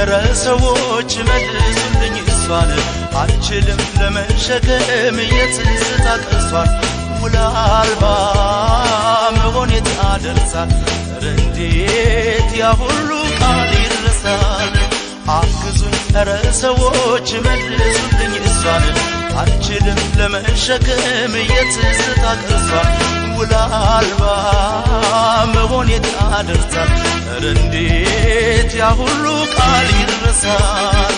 ኧረ ሰዎች መልሱልኝ እሷን አልችልም ለመሸከም የትዝታ ቅርሷን ውል አልባ መሆን ያደርሳል ኧረ እንዴት ያ ሁሉ ቃል ይረሳል አግዙኝ ኧረ ሰዎች መልሱልኝ እሷን አልችልም ለመሸከም የትዝታ ቅርሷን ውል አልባ መሆን ያደርሳል ኧረ እንዴት ያ ሁሉ ቃል ይረሳል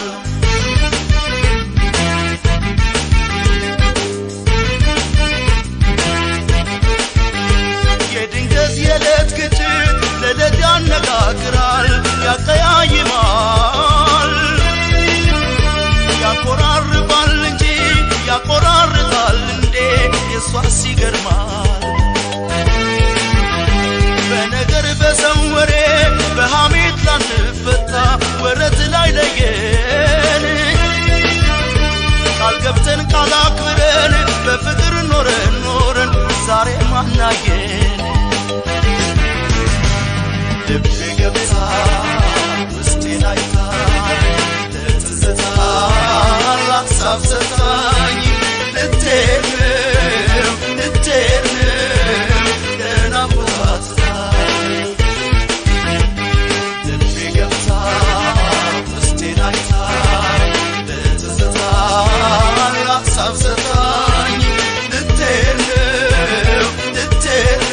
የድንገት የዕለት ግጭት ለዕለት ያነጋግራል ያቀያይማል ያቆራርባል እንጂ ያቆራርጣል እንዴ የሷስ ይገርማል በነገር በሰው ወሬ በሐሜት ላንፈታ ወረት ላይ ለየን ቃል ገብተን ቃል አክብረን በፍቅር ኖረን ኖረን ዛሬ ማናየን ልቤ ገብታ ውስጤን አይታ ለትዝታ ሀሳብ ሰጣኝ ልትሄድ ነው ልትሄድ ነው ለናፍቆቷ ትታኝ ልቤ ገብታ ውስጤን አይታ ለትዝታ ሀሳብ ሰጣኝ ልትሄድ ነው ልትሄድ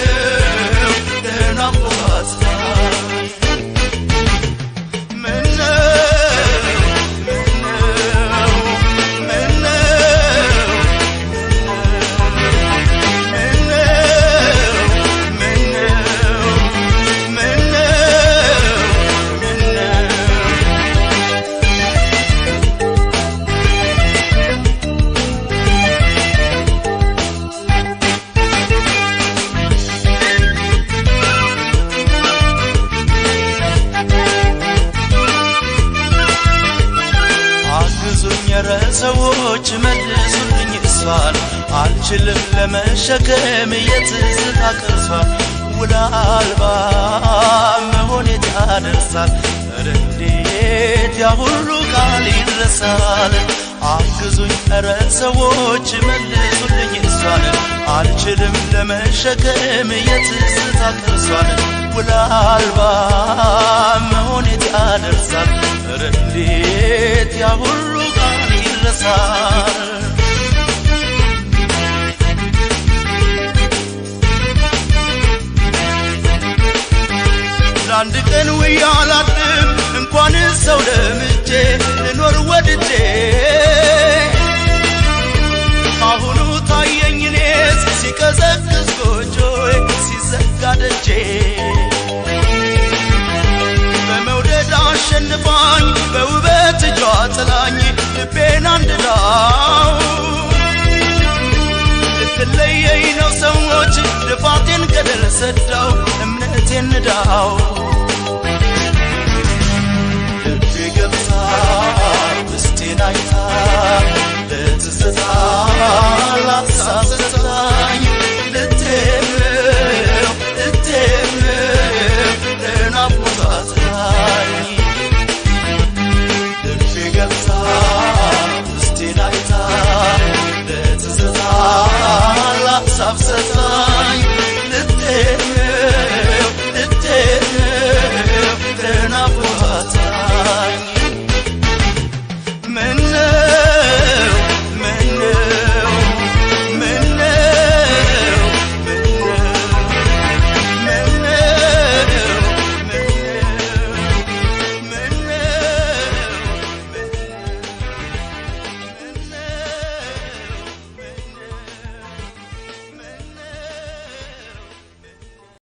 ነው ለናፍቆቷ ትታኝ ምነው ምነው ምነው ምነው ምነው ምነው አግዙኝ ኧረ ሰዎች መልሱልኝ እሷን አልችልም ለመሸከም የትዝታ ቅርሷን ውል አልባ መሆን ያደርሳል ኧረ እንዴት ያ ሁሉ ቃል ይረሳል አግዙኝ ኧረ ሰዎች መልሱልኝ እሷን አልችልም ለመሸከም የትዝታ ቅርሷን ውል አልባ መሆን ያደርሳል ኧረ እንዴት ያ ሁሉ ቃል ይረሳል ለአንድ ቀን ውዬ አላድርም እንኳን ሰው ለምጄ ልኖር ወድጄ አሁኑ ታየኝ እኔስ ሲቀዘቅዝ ጎጆዬ ሲዘጋ ደጄ በመውደድ አሸንፋኝ በውበት እጇ ጥላኝ ልቤን አንድዳው ልትለየኝ ነው ሰዎች ልፋቴን ገደል ሰዳው እምነቴን ንዳው ልቤ ገብታ ውስጤን አይታ